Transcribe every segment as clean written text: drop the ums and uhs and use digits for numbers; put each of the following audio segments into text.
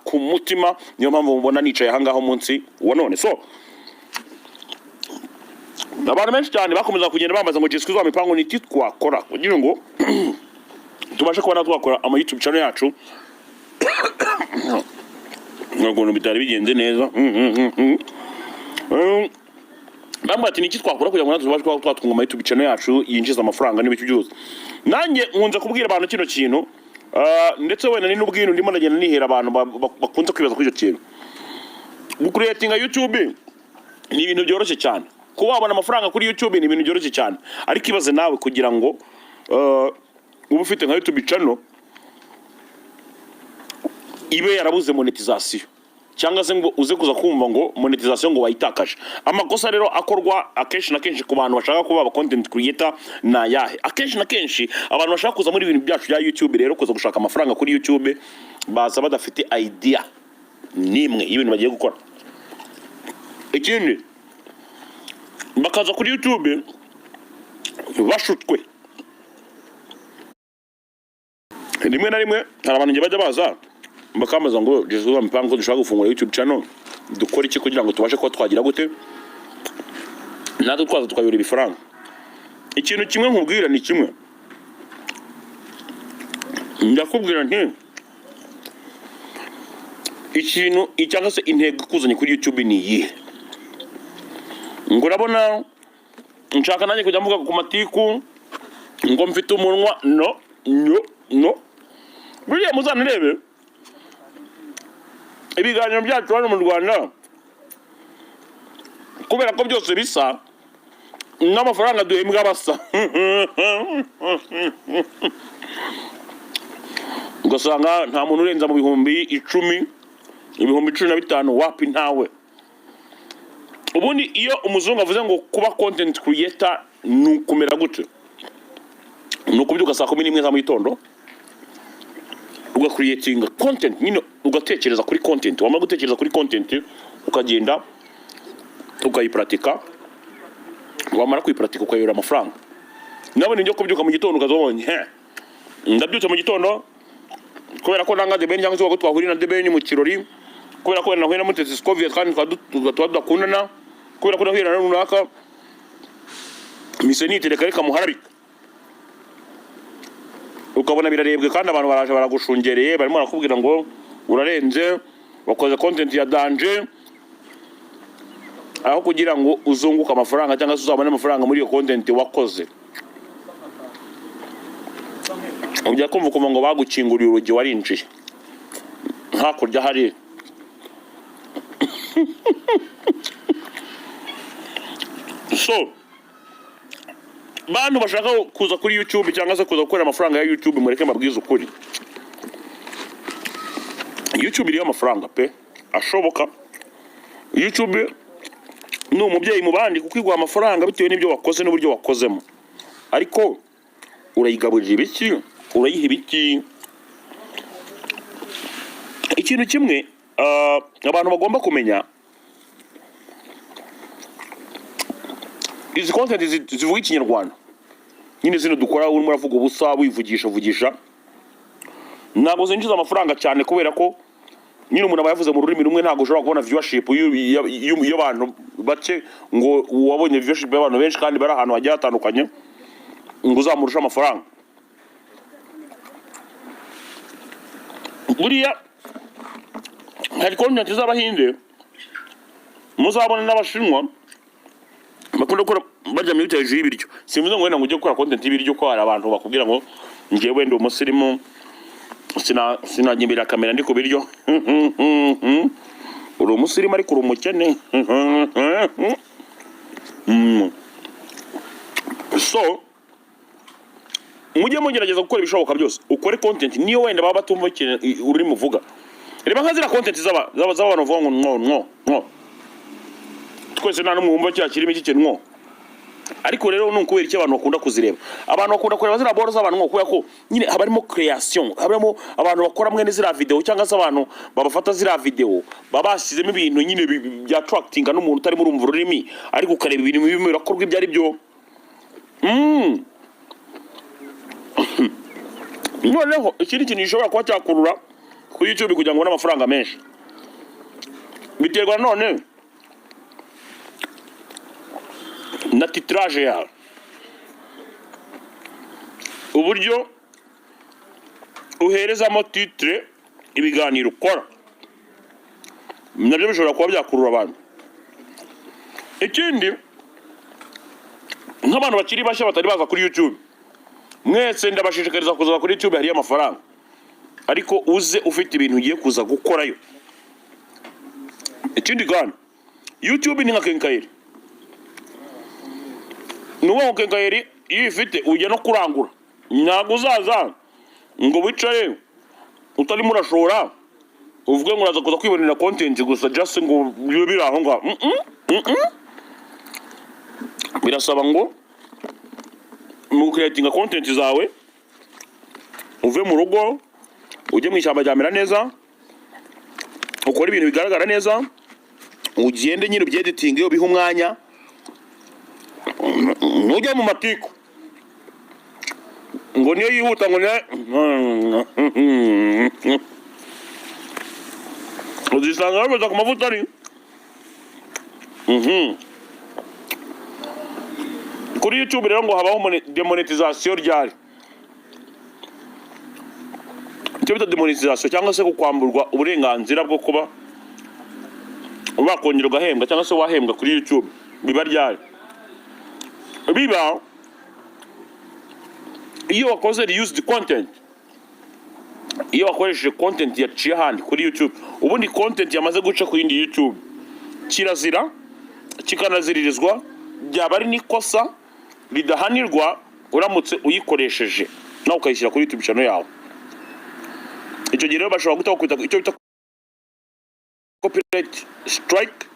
ku mutima. Niyo mpamvu mubona nicaye ahangaha umunsi wa none. So abantu benshi cyane bakomeza kugenda bambaza ngo Jessica wa mipango, ni iki twakora kugira ngo tubashe kuba natwe twakora ama YouTube channel yacu, ukuntu bitari bigenze neza. Bambwira ati: "Ni iki twakora kugira ngo natwe tubashe kuba twatunga ama YouTube channel yacu yinjiza amafaranga n'ibiki byose?" Nanjye nkunze kubwira abantu kino kintu, ndetse wenda ni n'ubwino ndimo ndagenda nihera abantu bakunze kwibaza kuri icyo kintu. Gucreatinga YouTube ni ibintu byoroshye cyane, kuba wabona amafaranga kuri YouTube ni ibintu byoroshye cyane, ariko ibaze nawe kugira ngo ube ufite nka YouTube channel ibe yarabuze monetization, cyangwa se ngo uze kuza kumva ngo monetization ngo wayitakaje. Amakosa rero akorwa akenshi na kenshi ku bantu bashaka kuba aba content creator ni ayahe? Akenshi na kenshi abantu bashaka kuza muri ibintu byacu bya YouTube rero, kuza gushaka amafaranga kuri YouTube, baza badafite idea n'imwe y'ibintu bagiye gukora. Ikindi, bakaza kuri YouTube bashutswe. Rimwe na rimwe hari abantu njye bajya baza bakambaza ngo: "Jesus wa mipango, dushaka gufungura YouTube channel, dukora iki kugira ngo tubashe kuba twagira gute natwe twaza tukayora ibifaranga?" Ikintu kimwe nkubwira ni kimwe, ndakubwira nti ikintu cyangwa se intego ikuzanye kuri YouTube ni iyihe? Ngo urabona nshaka nanjye kujya mvuga ku matiku, ngo mfite umunwa. No, no, no, buriya muzanarebe ibiganiro byacu hano mu Rwanda, kubera ko byose bisa n'amafaranga duhembwa basa, ugasanga nta muntu urenza mu 10,000, 15,000, wapi, ntawe. Ubundi iyo umuzungu avuze ngo kuba content creator ni ukumera gute, ni ukubyuka saa 11 za mu gitondo, ugacreatinga content nyine, ugatekereza kuri content, wamara gutekereza kuri content ukagenda ukayiparatika, wamara kuyiparatika ukayora amafaranga. Nabone ibyo kubyuka mu gitondo ukaza wabonye he, ndabyutse mu gitondo kubera ko nanga The Ben, cyangwa se ko twahurira na The Ben mu kirori, kubera ko nahuye na Mutesi Scovia kandi tuba tudakundana, kubera ko nahuye na runaka, mise nitereka reka muharabika, ukabona birarebwe kandi abantu baraje baragushungereye, barimo barakubwira ngo urarenze, wakoze content ya danger, aho kugira ngo uzunguke amafaranga cyangwa se uzabone amafaranga muri iyo content wakoze, ujya kumva ukumva ngo bagukinguriye urugi, warinjiye hakurya hari. So bantu bashaka kuza kuri YouTube cyangwa se kuza gukorera amafaranga ya YouTube, mureke mbabwize ukuri: YouTube iriho amafaranga pe, ashoboka. YouTube ni umubyeyi mu bandi kuko iguha amafaranga bitewe n'ibyo wakoze n'uburyo wakozemo, ariko urayigaburira ibiki? Urayiha ibiki? Ikintu kimwe abantu bagomba kumenya, izi content zivuga Ikinyarwanda nyine, zino dukora urimo uravuga ubusa, wivugisha vugisha, ntabwo zinjiza amafaranga cyane, kubera ko nyine umuntu aba yavuze mu rurimi rumwe. Ntabwo ushobora kubona viewership y'abantu bake ngo wabonye viewership y'abantu benshi kandi bari ahantu hagiye hatandukanye ngo uzamurushe amafaranga. Buriya hari content z'Abahinde muzabona n'Abashinwa bakunda gukora barya mute hejuru y'ibiryo. Simvuze ngo wenda ngo ujye gukora content y'ibiryo, ko hari abantu bakubwira ngo njyewe ndi umusirimu, sinajya imbere ya kamera ndi ku biryo. Uri umusirimu ariko uri umukene. So mujye mugerageza gukora ibishoboka byose ukore content niyo wenda baba batumva ikintu ururimi uvuga. Reba nka ziriya content z'abantu bavuga ngo mwo mwo mwo, twese nta n'umwe wumva kiriya kirimi cy'ikintu mwo. Ariko rero ni ukubera iki abantu bakunda kuzireba? Abantu bakunda kureba ziriya boro z'abantu mwo kubera ko nyine haba harimo creation, haba harimo abantu bakora mwene ziriya video, cyangwa se abantu babafata ziriya video baba bashyizemo ibintu nyine bya attractinga n'umuntu utarimo urumva ururimi, ariko ukareba ibintu birimo birakorwa ibyo ari byo. Noneho ikindi kintu gishobora kuba cyakurura Kuri YouTube kugira ngo ubone amafaranga menshi biterwa none na titrage yawe, uburyo uherezamo titre ibiganiro ukora, nabyo bishobora kuba byakurura abantu. Ikindi, nk'abantu bakiri bashya batari baza kuri YouTube, mwese ndabashishikariza kuza kuri YouTube. Hariyo amafaranga, ariko uze ufite ibintu ugiye kuza gukorayo. Ikindi kandi, YouTube ni nka quincaillerie. Ni ukuvuga ngo quincaillerie iyo uyifite ujya no kurangura. Ntabwo uzaza ngo wicare utarimo urashora, uvuge ngo uraza kuza kwibonera content gusa, just ngo bibe biri aho ngaho. Birasaba ngo mu gucreatinga content zawe uve mu rugo ujye mu ishyamba ryamera neza, ukore ibintu bigaragara neza, ugende nyine ubyeditinge, ubihe umwanya, ntujye mu matiku ngo niyo yihuta, ngo niyo uzisanga bakoza ku mavuta ari. Kuri YouTube rero ngo habaho demonetization ryari? Icyo bita demonetization cyangwa se kukwamburwa uburenganzira bwo kuba wakongera ugahembwa cyangwa se wahembwa kuri YouTube, biba ryari? Biba iyo wakoze reused content, iyo wakoresheje content yaciye ahandi kuri YouTube. Ubundi content yamaze guca ku yindi YouTube kirazira kikanaziririzwa, byaba ari n'ikosa ridahanirwa uramutse uyikoresheje nawe ukayishyira kuri YouTube channel yawe. Icyo gihe rero bashobora guhita bakwita icyo bita copyright strike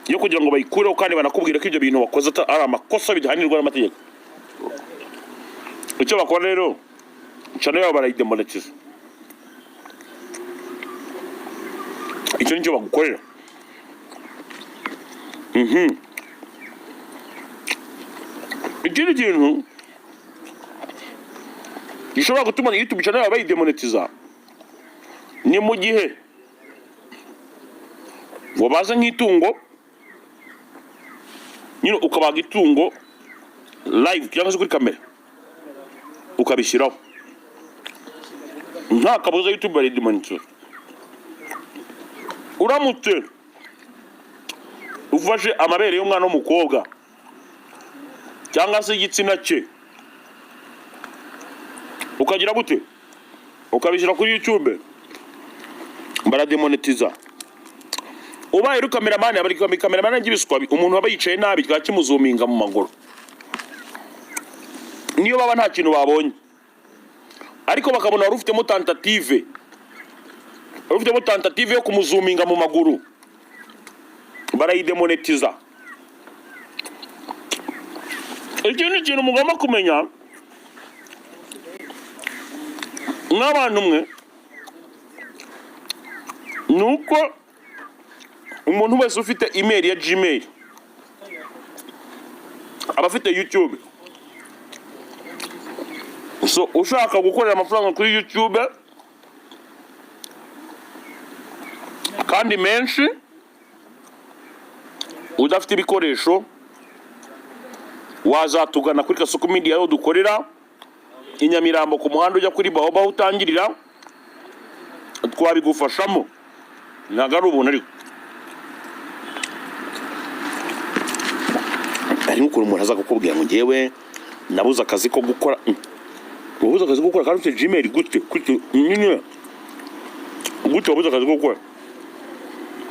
yo kugira ngo bayikureho, kandi banakubwira ko ibyo bintu wakoze ari amakosa bidahanirwa n'amategeko. Icyo bakora rero, channel yabo barayidemonetiza. Icyo nicyo bagukorera. Ikindi kintu gishobora gutuma YouTube channel yawe bayidemonetiza ni mu gihe wabaze nk'itungo nyine, ukabaga itungo live cyangwa se kuri kamera ukabishyiraho, nta kabuza YouTube barayidemonetiza. Uramutse ufashe amabere y'umwana w'umukobwa cyangwa se igitsina cye, ukagira gute, ukabishyira kuri YouTube, barademonetiza. Ubaye uri cameraman, aba ari cameraman y'ibiswa, umuntu aba yicaye nabi kikaba kimuzuminga mu maguru, niyo baba nta kintu babonye, ariko bakabona wari ufitemo tentative, wari ufitemo tentative yo kumuzuminga mu maguru, barayidemonetiza. Ikindi kintu mugomba kumenya nk'abantu mwe ni uko umuntu wese ufite email ya Gmail aba afite YouTube. So ushaka gukorera amafaranga kuri YouTube kandi menshi udafite ibikoresho, wazatugana kuri Kasuku Media aho dukorera i Nyamirambo ku muhanda ujya kuri Baoba aho utangirira, twabigufashamo. Ntabwo ari ubuntu, ariko hari nk'ukuntu umuntu aza kukubwira ngo ngewe nabuze akazi ko gukora. Wabuze akazi ko gukora kandi ufite Gmail gute? Gute nyine, gute wabuze akazi ko gukora?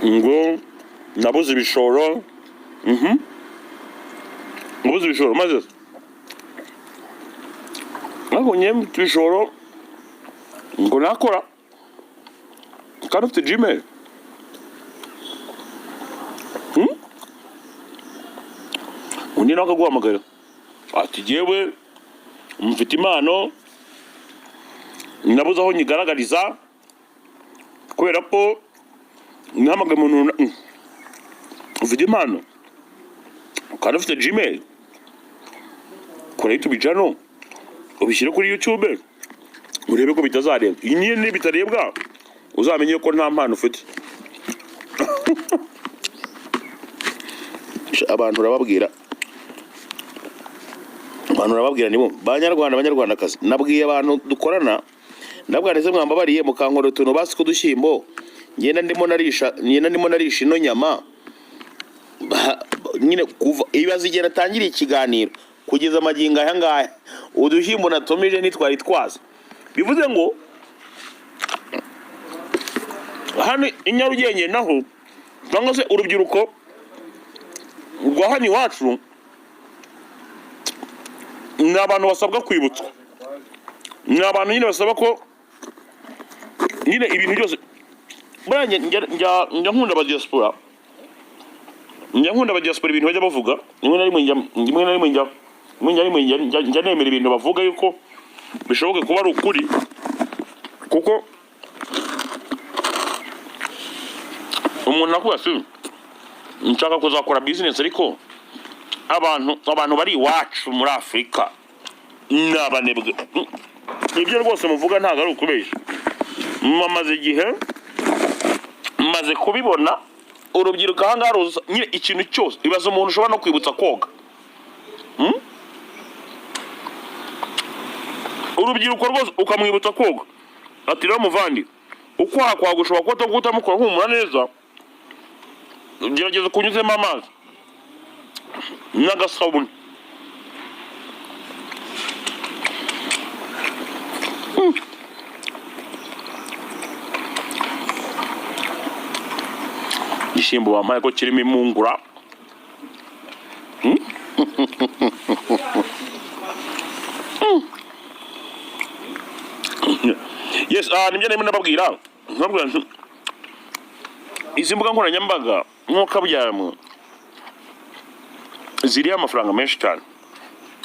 Ngo nabuze ibishoro. Nabuze ibishoro, maze ariko ngewe mfite ibishoro ngo nakora kandi ufite Gmail. Undi nawe akaguhamagara ati jyewe mfite impano, nabuze aho nyigaragariza kubera ko nahamagaye umuntu. Ufite impano kandi ufite Gmail, kora YouTube channel ubishyire kuri YouTube urebe ko bitazarebwa. Iyi nyine bitarebwa. Uzamenye ko nta mpano ufite. Abantu urababwira, abantu urababwira nibo banyarwanda, banyarwandakazi. Nabwiye abantu dukorana, ndabwira ndetse mwambabariye mukankora utuntu basi k'udushyimbo, ngenda ndimo narisha ino nyama. Nyine kuva ibibazo igihe natangiriye ikiganiro kugeza amagingo aya ngaya, udushyimbo natumije ntitwari twaza. Bivuze ngo hano i Nyarugenge naho, cyangwa se urubyiruko rwa hano iwacu, ni abantu basabwa kwibutswa, ni abantu nyine basaba ko nyine ibintu byose. Buriya njya nkunda aba diaspora, njya nkunda aba diaspora, ibintu bajya bavuga rimwe na rimwe, njya rimwe na rimwe njya rimwe na rimwe njya nemera ibintu bavuga yuko bishoboke kuba ari ukuri, kuko umuntu akubwira ati: "Nshaka kuzakora business, ariko abantu bari iwacu muri Afurika ni abanebwe." Ibyo rwose muvuga ntabwo ari ukubeshya. Maze igihe maze kubibona, urubyiruko aha ngaha ruza nyine ikintu cyose. Ibaza umuntu ushobora no kwibutsa koga. Urubyiruko rwose ukamwibutsa koga, ati: "Rero muvandi, ukwaha kwawe gushobora kuba utamukora humura neza, gerageza kunyuzemo amazi n'agasabune." Igishyimbo bampaye ko kirimo impungura. Yes, nibyo narimo nababwira, nkabwira nti izi mbuga nkoranyambaga nk'uko abyamwe ziriho amafaranga menshi cyane,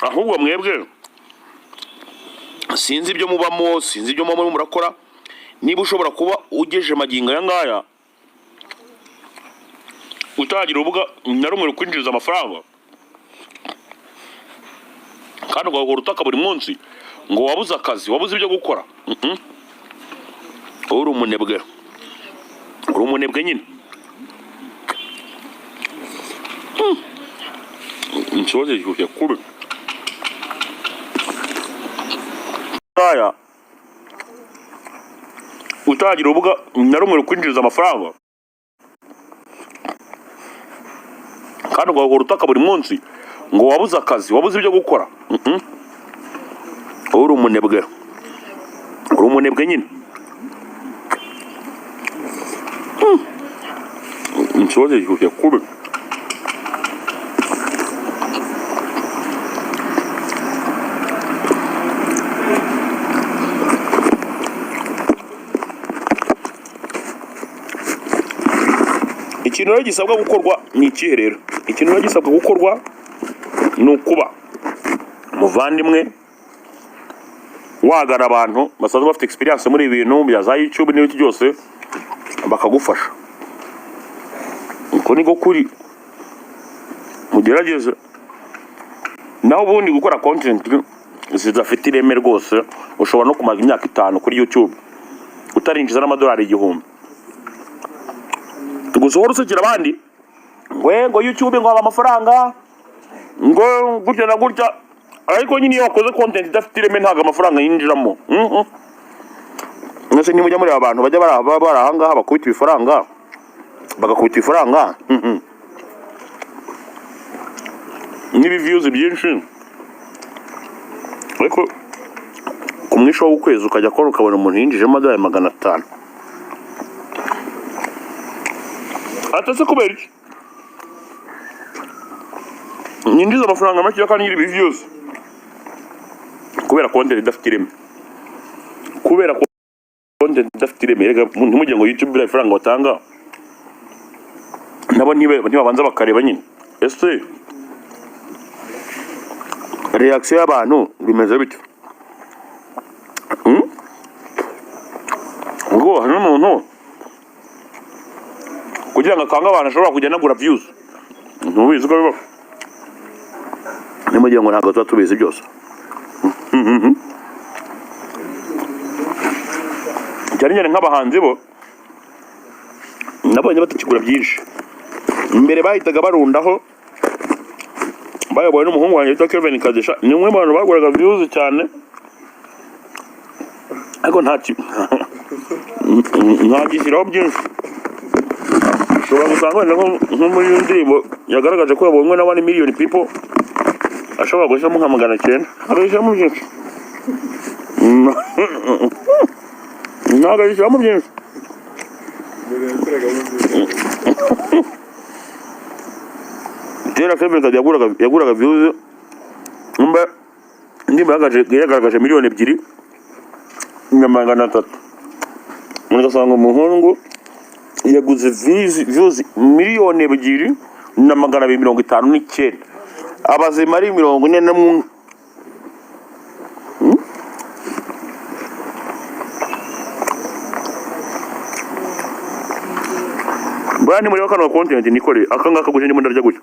ahubwo mwebwe sinzi ibyo mubamo, sinzi ibyo mubamo murakora. Niba ushobora kuba ugejeje magingo aya ngaya utagira urubuga na rumwe rukwinjiriza amafaranga, kandi ugahora utaka buri munsi ngo wabuze akazi, wabuze ibyo gukora, uri umunebwe, uri umunebwe nyine. Ikibazo gishyushye kubi aya, utagira urubuga na rumwe rukwinjiriza amafaranga, kandi ugahora utaka buri munsi ngo wabuze akazi, wabuze ibyo gukora, uri umunebwe, uri umunebwe nyine. Ikibazo gishyushye kubi. Ikintu rero gisabwa gukorwa ni ikihe rero? Ikintu rero gisabwa gukorwa ni ukuba, muvandimwe, wagana abantu basanzwe bafite experience muri ibi bintu bya za YouTube n'ibindi byose, bakagufasha. Uko niko kuri, mugerageze. Naho ubundi gukora content zidafite ireme rwose, ushobora no kumara imyaka 5 kuri YouTube utarinjiza n'amadolari 1000, gusa uhora usekera abandi ngo YouTube ngo haba amafaranga, ngo gutya na gutya. Ariko nyine iyo wakoze content idafite ireme, ntabwo amafaranga yinjiramo. Mwese ntimujya mureba abantu bajya bari aha ngaha bakubita ibifaranga, bagakubita ibifaranga n'ibi views byinshi, ariko ku mwisho w'ukwezi ukajya kubona ukabona umuntu yinjijemo amadolari 500. Atase kubera iki nyinjiza amafaranga make kandi ngira ibi views? Kubera content idafite ireme, kubera content idafite ireme. Rega ntimugire ngo YouTube biriya ifaranga batanga, nabo ntibabanza bakareba nyine ese reaction y'abantu bimeze bityo. Ubwo hari n'umuntu kugira ngo akange abantu ashobora kujya anagura views. Ntubizi ko bibaho? Ntimugire ngo ntabwo tuba tubizi byose. Cyane cyane nk'abahanzi bo Nabonye batakigura byinshi. Mbere bahitaga barundaho bayobowe n'umuhungu wanjye witwa Kevin Kadesha, ni umwe mu bantu baguraga views cyane, ariko ntagishyiraho byinshi. Ushobora gusanga wenda nko muri iyo ndirimbo yagaragaje ko yabonywe na 1 million people, ashobora gushyiramo nka 900, agashyiramo byinshi, ntabwo agishyiramo byinshi. Mbere yakoragamo byinshi. Kera Kevin Kade yaguraga views. Nimba indirimbo yagaragaje 2,300,000, ugasanga umuhungu yaguze views 2,259,000, abazima ari 41. Buriya nimureba kano content nikore aka ngaka gutya, ndimo ndarya gutya,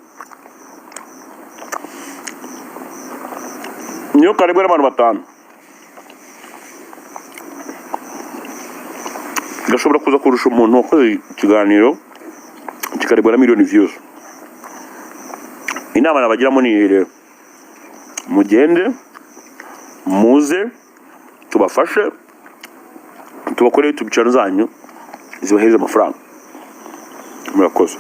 niyo karebwa n'abantu batanu, gashobora kuza kurusha umuntu wakoze ikiganiro kikarebwa na miliyoni views. Inama nabagiramo ni iyi rero: mugende muze tubafashe, tubakorere YouTube channel zanyu zibahereze amafaranga. Murakoze.